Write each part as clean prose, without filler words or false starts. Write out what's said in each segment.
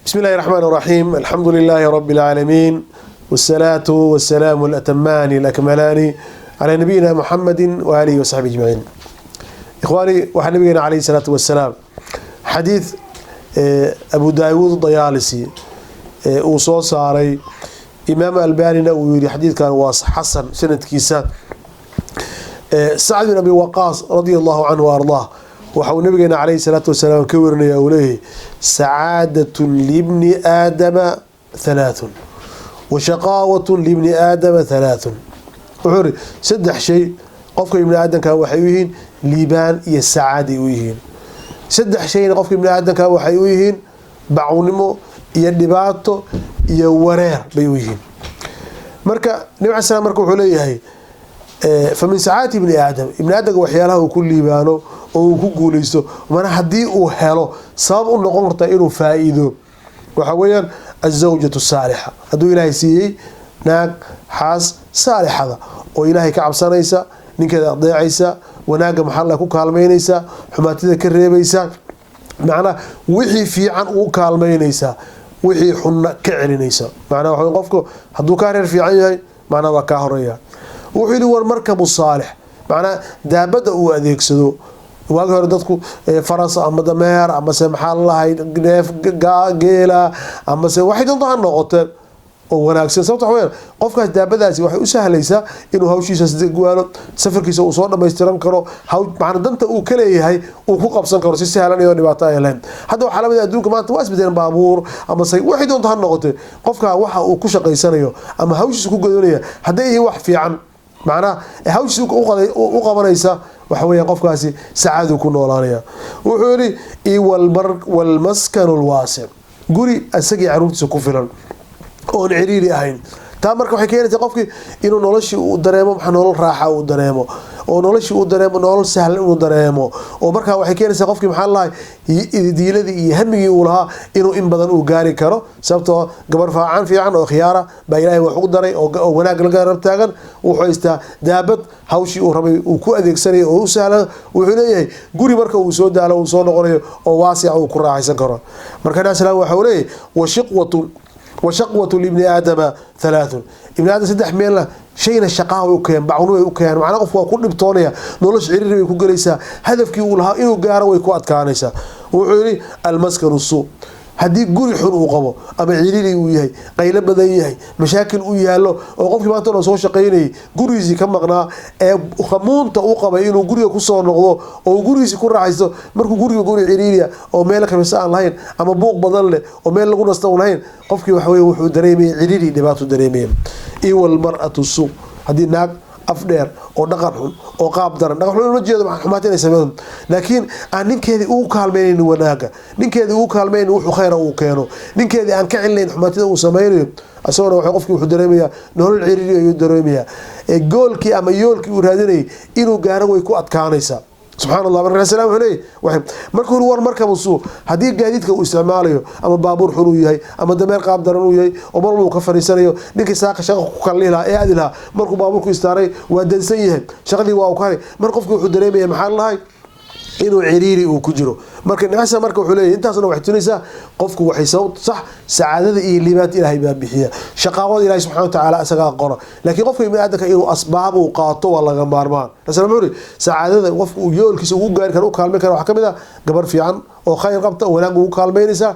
بسم الله الرحمن الرحيم، الحمد لله رب العالمين، والصلاة والسلام الأتمان الأكملان على نبينا محمد وآله وصحبه أجمعين. إخواني، waxaa nabigeena عليه الصلاة والسلام xadiid Abu Daawuud Dayaalisi uu soo saaray, Imaam Albanina uu yiri xadiidkan waa xasan sanadkiisa. Sacd bin Abi Waqaas رضي الله عنه وأرضاه waxa uu nabigeena عليه الصلاة والسلام ka warinaya, uu leeyahay: سعادة لابن آدم ثلاث وشقاوة لابن آدم ثلاث. Wuxuu yiri saddex shay qofka ibni aadamka waxay u yihiin liibaan iyo sacaaday u yihiin, saddex shayna qofka ibni aadamka waxay u yihiin bacawnimo iyo dhibaato iyo wareer bay u yihiin. Marka nabi cala slam marka wuxuu leeyahay: فمن سعادة ابن آدم, ibni aadamka waxyaalaha uu ku liibaano oo uu ku guuleysto, mana haddii uu helo sabab u noqon karta inuu faa-iido, waxa weeyaan الزوجة الصالحة. Hadduu Ilaahay siiyey naag, xaas saalixada oo Ilaahay ka cabsanaysa, ninkeeda adeecaysa, wanaagga maxaa ku kaalmaynaysa, xumaatida ka reebaysa, macnaa wixii fiican ugu kaalmaynaysa, wixii xunna ka celinaysa, macnaa waxa qofku hadduu kaa reer fiican yahay, macnaa waa kaa horeeya. Wuxuu yihi: والمركب الصالح, macnaa daabadda uu adeegsado. Waagi hore dadku faras ama dameer amase maxaa lalahay neef geela amase waxay doonto ha noqoteen oo wanaagsan. Sababta waxa weyaan qofkaas daabadaasi waxay u sahlaysaa inuu hawshiisa guwaalo, safarkiisa uu soo dhammaystiran karo, macna danta uu ka leeyahay uu ku qabsan karo si sahlan iyadoo dhibaato ay lahayn. Hadda waxaa lamid ah adduunka maanta waa isbedelan, baabuur amase waxay doonto ha noqotee, qofka waxa uu ku shaqaysanayo ama hawshiisa ku godanaya hadday yihiin wax fiican, macnaha hawshiisa u qabanaysa, waxa weeyaan qofkaasi sacaaduu ku noolaanaya. Wuxuu yihi: والمسكن الواسع, guri isagii caruurtiisa ku filan oon ciriiri ahayn. Taa marka waxay keenaysaa qofkii inuu noloshii uu dareemo, maxaa nolol raaxa uu dareemo, oo noloshii uu dareemo nolol sahlan inuu dareemo, oo markaa waxay keenaysaa qofkii, maxaa lahay, diiladii iyo hamigii uu lahaa inuu in badan uu gaari karo, sababtoo gabar faacan fiican oo khiyaara baa Ilaahay wax ugu daray oo wanaag la garab taagan. Wuxuu haystaa daabad hawshii uu rabay uu ku adeegsanaya oo u sahlan. Wuxuu leeyahay guri marka uu soo daalo uu soo noqonayo oo waasica uu ku raaxaysan karo. Marka nabi slam waxa uu leeyahay: وشقوة لابن آدم ثلاث. Ibni aadam saddex meelna shayna shaqaha way u keen, bacnu way u keen, macnaa qofku waa ku dhibtoonaya, nolosha ciriiri bay ku gelaysaa, hadafkii uu lahaa inuu gaaro way ku adkaanaysaa. Wuxuu yihi: المسكن السوء, haddii guri xun uu qabo ama ciriiri uu yahay, qaylo badan yahay, mashaakil uu yaallo, oo qofkii maanta dhan soo shaqaynayay gurigiisii ka maqnaa ee hamuunta u qabay inuu guriga kusoo noqdo oo uu gurigiisii ku raaxaysto, markuu guriga guri ciriiriya oo meel kamisa aan lahayn ama buuq badan leh oo meel lagu nasta un lahayn, qofkii waxa weye wuxuu dareemayay ciriiri, dhibaatuu dareemaya. Iyo والمرأة السوء, haddii naag af dheer oo dhaqan xun oo qaab daran, dhaqan xun uma jeedo xumaata inay sameeyaan, laakiin aan ninkeedii ugu kaalmeynaynin wanaaga, ninkeedii ugu kaalmeynaynin wuxuu khayra uu keeno, ninkeedii aan ka celinayn xumaatida uu sameynayo, isagona waxa qofkii wuxuu dareemayaa nolol ciriiri ayuu dareemayaa, goolkii ama yoolkii uu raadinayay inuu gaaro way ku adkaanaysaa. Subxaan Allah. Marka salam wuxuu leeyahy markuu yiri: والمركب السوء, haddii gaadiidka uu isticmaalayo ama baabuur xun uu yahay ama dameer qaab daran uu yahay oo mar walba uu ka fariisanayo, ninkii saaqa shaqa ku kallihi lahaa ee aadi lahaa markuu baabuurku istaaray waa dansan yahay, shaqadii waa uu ka haray. Mar qofkii wuxuu dareemaya, maxaa lahay, inuu ciriiri uu ku jiro. Marka nacsa marka wuxuu leeyahay intaasna waxay tunaysaa qofku waxay sabab sax sacaadada iyo liibaanta Ilaahay baa bixiya, shaqaawada Ilaahay subxana watacaala isagaa qora, laakiin qofka ibni aadamka inuu asbaab uu qaato waa laga maarmaan. Rasal muxuu yiri: sacaadada qofku uu yoolkiisa ugu gaari karo, u kaalmeyn karo, waxaa kamid ah gabar fiican oo khayr qabta oo wanaag ugu kaalmeynaysa,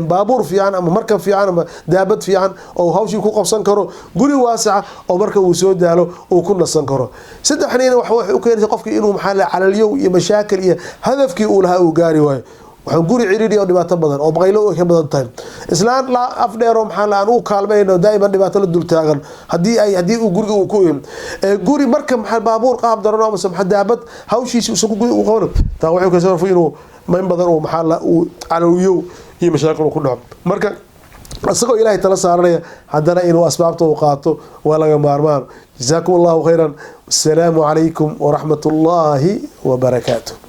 baabuur fiican ama markab fiican ama daabad fiican oo hawshii ku qabsan karo, guri waasica oo marka uu soo daalo uu ku nasan karo. Saddexniina waxay u keenaysa qofkii inuu, maxaa la, calalyow iyo mashaakil iyo hadafkii uu lahaa uu gaari waayo. Waxaan guri ciriiri oo dhibaato badan oo qaylo ka badan tahay, islaan la af dheero, maxaa la, aan u kaalmayno, daa'iman dhibaato la dul taagan, haddii ay haddii uu guriga uu ku guri marka maxaa baabuur qaab daran ama maxaa daabad hawshiisi uusan ku u qaban, taa waxay keenaysaa inuu in badan uu, maxaa la, uu calowyow iyo mashaakil uu ku dhaco. Marka isagoo Ilaahay tala saaranaya haddana inuu asbaabta uu qaato waa laga maarmaan. جزاكم الله خيرا. والسلام عليكم ورحمة الله وبركاته.